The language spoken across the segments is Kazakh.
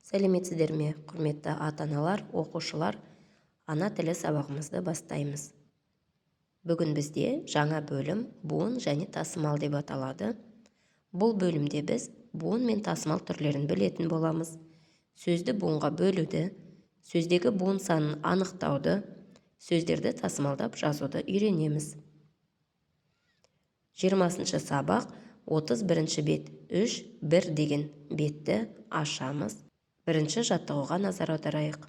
Сәлеметсіздер ме, құрметті ата-аналар, оқушылар! Ана тілі сабағымызды бастаймыз. Бүгін бізде жаңа бөлім «Буын және тасымал» деп аталады. Бұл бөлімде біз буын мен тасымал түрлерін білетін боламыз. Сөзді буынға бөлуді, сөздегі буын санын анықтауды, сөздерді тасымалдап жазуды үйренеміз. 20-шы сабақ, 31 бет, 3.1 деген бетті ашамыз. Бірінші жаттығуға назар аударайық.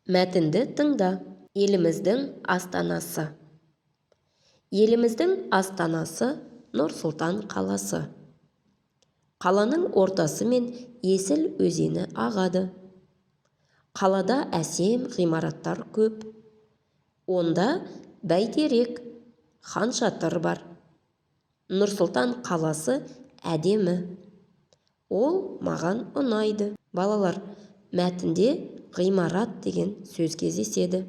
Мәтінді тыңда. Еліміздің астанасы. Еліміздің астанасы – Нұр-Сұлтан қаласы. Қаланың ортасымен Есіл өзені ағады. Қалада әсем ғимараттар көп. Онда Бәйтерек, Хан Шатыр бар. Нұр-Сұлтан қаласы әдемі. Ол маған ұнайды. Балалар, мәтінде «ғимарат» деген сөз кездеседі.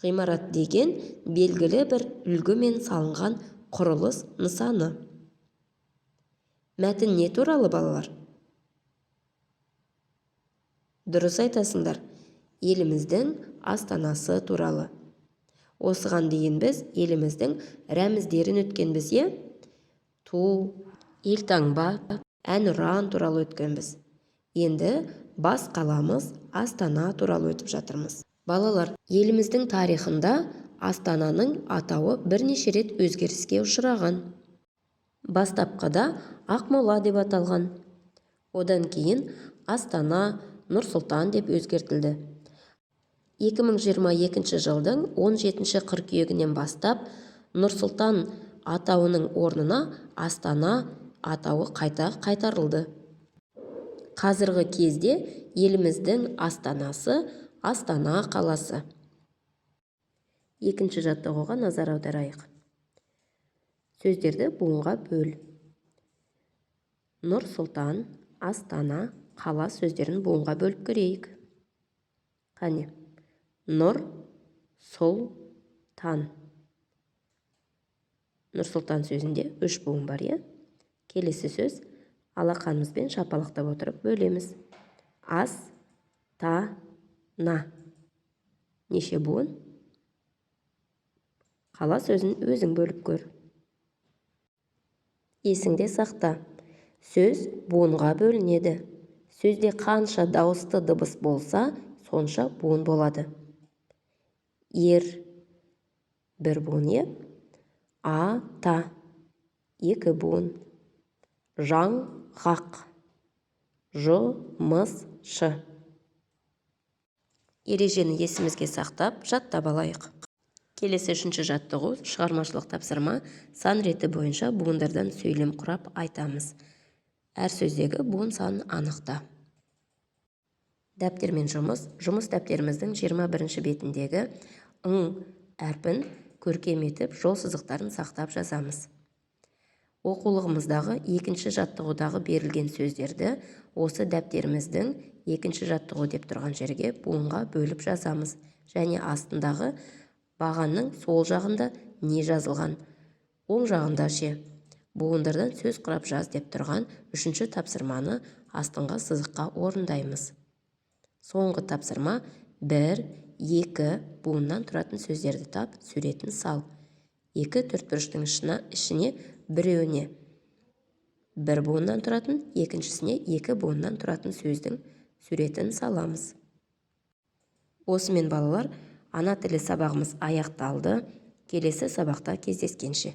Ғимарат деген – белгілі бір үлгімен салынған құрылыс нысаны. Мәтін не туралы, балалар? Дұрыс айтасыңдар, еліміздің астанасы туралы. Осыған дейін біз еліміздің рәміздерін өткенбіз, иә? Ту, елтаңба, Әнұран туралы өткенбіз. Енді бас қаламыз Астана туралы өтіп жатырмыз. Балалар, еліміздің тарихында астананың атауы бірнеше рет өзгеріске ұшыраған. Бастапқыда Ақмола деп аталған. Одан кейін Астана, Нұр-Сұлтан деп өзгертілді. 2022 жылдың 17 қыркүйегінен бастап Нұр-Сұлтан атауының орнына Астана атауы қайта қайтарылды. Қазіргі кезде еліміздің астанасы – Астана қаласы. Екінші жаттығуға назар аударайық. Сөздерді буынға бөл. Нұр Сұлтан, Астана, қала сөздерін буынға бөліп көрейік. Қане, Нұр, Сұл, Тан. Нұр Сұлтан сөзінде үш буын бар, иә? Келесі сөз. Алақанымызбен шапалақтап отырып бөлеміз. Ас, та, на. Неше буын? Қала сөзін өзің бөліп көр. Есіңде сақта: сөз буынға бөлінеді. Сөзде қанша дауысты дыбыс болса, сонша буын болады. Ер – бір буын, иә? А, та – екі буын. Жаңғақ, жұмысшы. Ережені есімізге сақтап, жаттап алайық. Келесі үшінші жаттығу – шығармашылық тапсырма. Сан реті бойынша буындардан сөйлем құрап айтамыз. Әр сөздегі буын санын анықта. Дәптермен жұмыс. Жұмыс дәптеріміздің 21 бетіндегі «ң» әрпін көркем етіп, жол сызықтарын сақтап жазамыз. Оқулығымыздағы екінші жаттығудағы берілген сөздерді осы дәптеріміздің «екінші жаттығу» деп тұрған жерге буынға бөліп жазамыз және астындағы бағанның сол жағында не жазылған, оң жағында ше? «Буындардан сөз құрап жаз» деп тұрған үшінші тапсырманы астыңғы сызыққа орындаймыз. Соңғы тапсырма: бір, екі буыннан тұратын сөздерді тап, суретін сал. Екі төртбұрыштың ішіне біреуіне бір буыннан тұратын, екіншісіне екі буыннан тұратын сөздің суретін саламыз. Осымен, балалар, ана тілі сабағымыз аяқталды. Келесі сабақта кездескенше!